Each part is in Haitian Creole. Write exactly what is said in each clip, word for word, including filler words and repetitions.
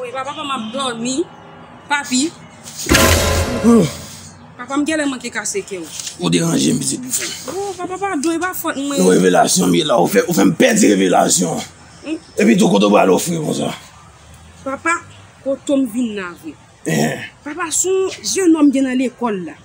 Wi, papa, papa, m ap dòmi. Papi. Papa, m genlè manke kase kè w. Ou deranje m, pitit m, frè. Oh, papa, padon, e pa fòt mwen. Yon revelasyon m ye la, ou fè, ou fè m pèdi revelasyon. Mm. Epi tou, kote w pral ofri konsa? Papa, kote m vin la vre? Eh. Papa, se yon jennonm gen nan lekòl la.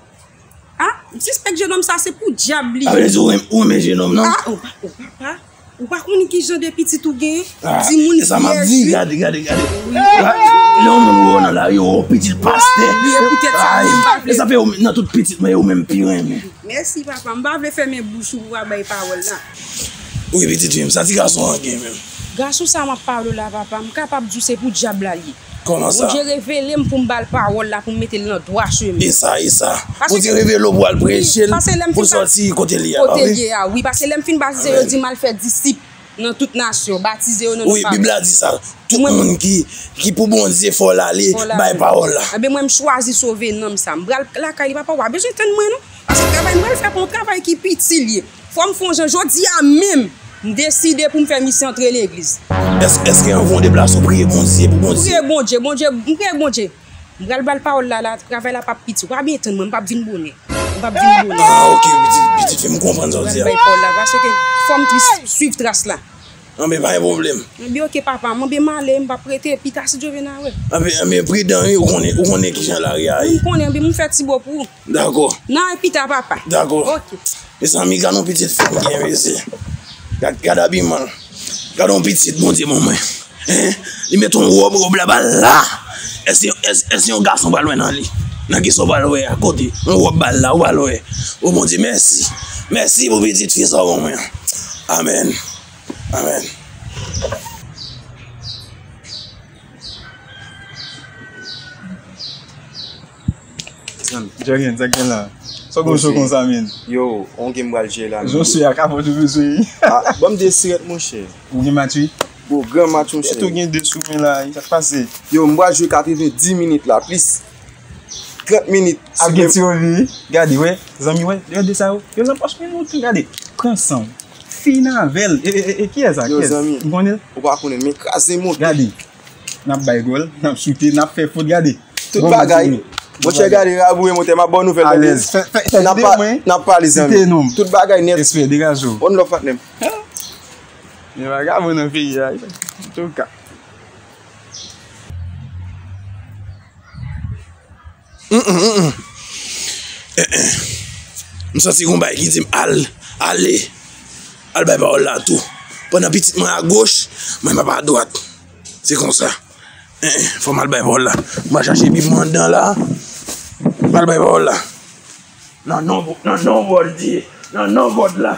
Ah, m sispèk jennonm sa se pou dyab li ye. Sa vle di ou renm-, ou renmen jennonm nan? Ah, oh, pa-, oh, papa. Ou pa konnen ki jan de pitit ou gen? Ah, timoun e sa m ap di, gade, gade, gade. Wi. Lè yon moun wè w nan lari, ou pitit pastè. Wi, e poutèt sa menm m pa vle. E sa fè ou, nan tout pitit mwen, ou menm pi renmen. Mèsi, papa. M pa vle fèmen bouch ou pou w pa bay pawòl la. Wi, pitit fi m, sa ti gason an gen menm? Gason sa m ap pale w la, papa, m kapab di w se pou dyab la l ye. Kòman sa? Bondye revele m pou m ba l pawòl la, pou m mete l nan dwa chemen. E sa, e sa. Bondye revele w pou al preche l, pou l sòti kote l ye a, wi. Kote l ye a, wi. Paske lè m fin batize yo, di m al fè disip nan tout nasyon, batize yo nan non papa. Wi, Bib la di sa. Tout moun ki, ki pou Bondye, fò l ale, bay pawòl la. Enben, mwen, m chwazi sove nanm sa. M pral lakay li, papa, w pa bezwen tann mwen, non. Paske travay m pral fè pa yon travay ki piti l ye. Fò m fè yon jan jodi a menm. M deside pou m fè misye antre legliz. Èske, èske anvan w deplase, ou priye Bondye pou Bondye? M priye Bondye, Bondye, m priye Bondye. M pral ba l pawòl la, la, travay la p ap piti. W pa byen tann mwen, m p ap vin bonè. M p ap vin bonè. Ah, ok, pitit, pitit fi m, m konprann sa w di a. M pral bay pawòl la, paske fò m tris, swiv tras la. Anben, pa gen pwoblèm. Anben, ok, papa, m anben m ale, m p ap rete, pita, si Dye vle, n a wè. Anben, anben, pridan, wi, ou konnen, ou konnen kijan lari a ye. M konnen, anben, m fè ti bo pou ou. Dakò. N a wè pita, papa. Dakò. Ok. Mezanmi, gad yon pitit fi m gen, mesye. Gad, gad abiman l. Gad yon pitit Bondye ban mwen. Hein? Li met yon wòb, wòb la ba l la. Èske, èske, èske yon gason pral wè nan li? Nan kisa w pral wè a kote? Yon wòb ba l la, ou pral wè. O Bondye, mèsi. Mèsi pou pitit fi sa w ban mwen an. Amèn. Amèn. Jergen, sa k gen la? Sa w gon cho konsa, men? Yo, on gen m pral jere la, men. Jan w sou a kapòt ou bezwen. Ah, ban m de sirèt, monchè. Ou gen match, wi? Gwo gran match, monchè. Tèt ou gen de sou men la, wi. Sa k pase? Yo, m pral jwe katreven di minit la, plis trant minit. Ap gen ti revi, wi. Gade, wè, zanmi, wè, gade sa, yo. Yo, nan pòch men nou tou, gade. Pran san w. Fin avè l. E, e, e, e, kiyès sa? Yo, zanmi. M konnen l. Ou pa konnen l, men kraze monte. Gade. N ap bay gòl, n ap choute, n ap fè fot, gade. Tout bagay. Monchè, gade, Rabou e Motè, m ap ba w nouvèl, tande? Alèz. Fè, fè, fè, n ap pa-, n ap pale, zanmi. Tout bagay nèt. Respè, degaje w. One love, patnè m. Gen vagabon nan peyi a, wi. Antouka. Mm, mm, mm, mm. Eh, eh. M santi gon bagay ki di m al, ale, al bay pawòl la tou. Pandan pitit mwen agoch, mwen m ap adwat. Se konsa. Eh, eh, fò m al bay pawòl la. M al chache Bib mwen anndan la. M al bay pawòl la. Nan non, nan non Bondye. Nan non God la.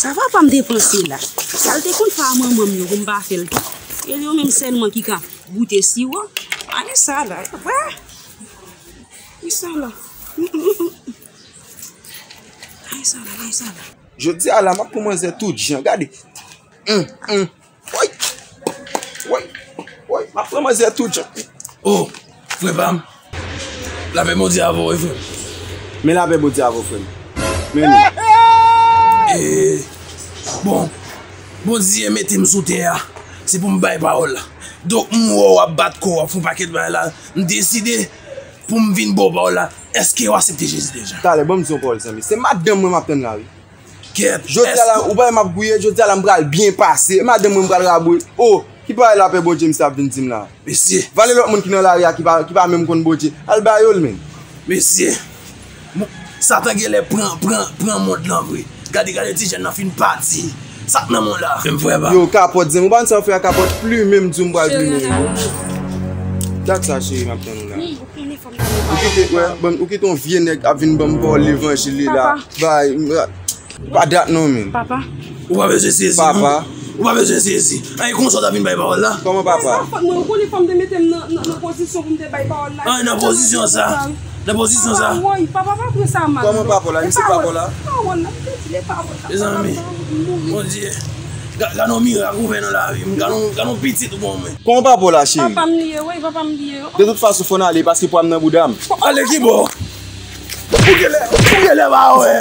Sa papa m te panse la. Sa l te konn fè a manman m yo pou m pa fè l tou. E yo menm sèlman ki ka goute siwo. Gade sa la. Wè. Gade sa la. Gade sa la, gade sa la. Jodi a la, m ap pran manzè tout jan. Gade. Hum, hum. Woy! Woy! Woy! M ap pran manzè tout jan. Oh, frè pa m. Lapè Bondye avè w, wi, frè m. Men lapè Bondye avè w, frè m. Men nou. E, bon, Bondye mete m sou tè a. Se pou m bay pawòl la. Donk, m wè w ap bat kò w, w ap fè yon pakèt bagay la. M deside pou m vin ba w pawòl la. Èske w aksepte Jezi deja? Talè, ban m di w yon pawòl, zanmi. Se madanm mwen m ap tann la, wi. Kèt. Jodi a la, ou pa wè m ap gouye, jodi a la, m pral byen pase. Madanm mwen, m pral raboure. Oh, ki parèy lapè Bondye misye ap vin di m la? Mesye. Vale lòt moun ki nan lari a ki pa, ki pa menm konn Bondye. Al ba yo l, menm. Mesye. Bon, Satan genlè pran, pran, pran mond lan vre. Gade, gade ti jèn nan fin pati. Sa k nan men w la? Menm frè pa. Yo, kapòt, zanmi. Ou pa konn sa yo fè a kapòt, plimen m di w m pral plimen yo. Dat sa, cheri, m ap tann ou la. Ou kite, wè, bon, ou kite yon vye nèg ap vin ban m pawòl levanjil li la. Papa. Bay, m, pa dat non, men. Papa. Ou pa bezwen sezi, non? Papa. Ou pa bezwen sezi. Ay, konsa w ta vin bay pawòl la? Kòman papa? Sa fòt mwen, ou konnen fò m te mete m nan, nan, nan pozisyon pou m te bay pawòl la. Ay, nan pozisyon sa. Nan pozisyon sa. Papa, woy, papa, pa pran sa mal, non. Kòman papa w la? Misye papa w la? Pawòl la, m te di l e pawòl la. Mezanmi. Papa, m mouri. Bondye. Ga-, gade yon mirak ou fè nan lavi m. Gade yon, gade yon pitit ou ban mwen. Kòman papa w la, cheri? Papa m li ye, wi, papa m li ye. De tout fason, fò n ale, paske pwa m nan bouda m. Ale ki bò? Ou genlè, ou genlè pa wè.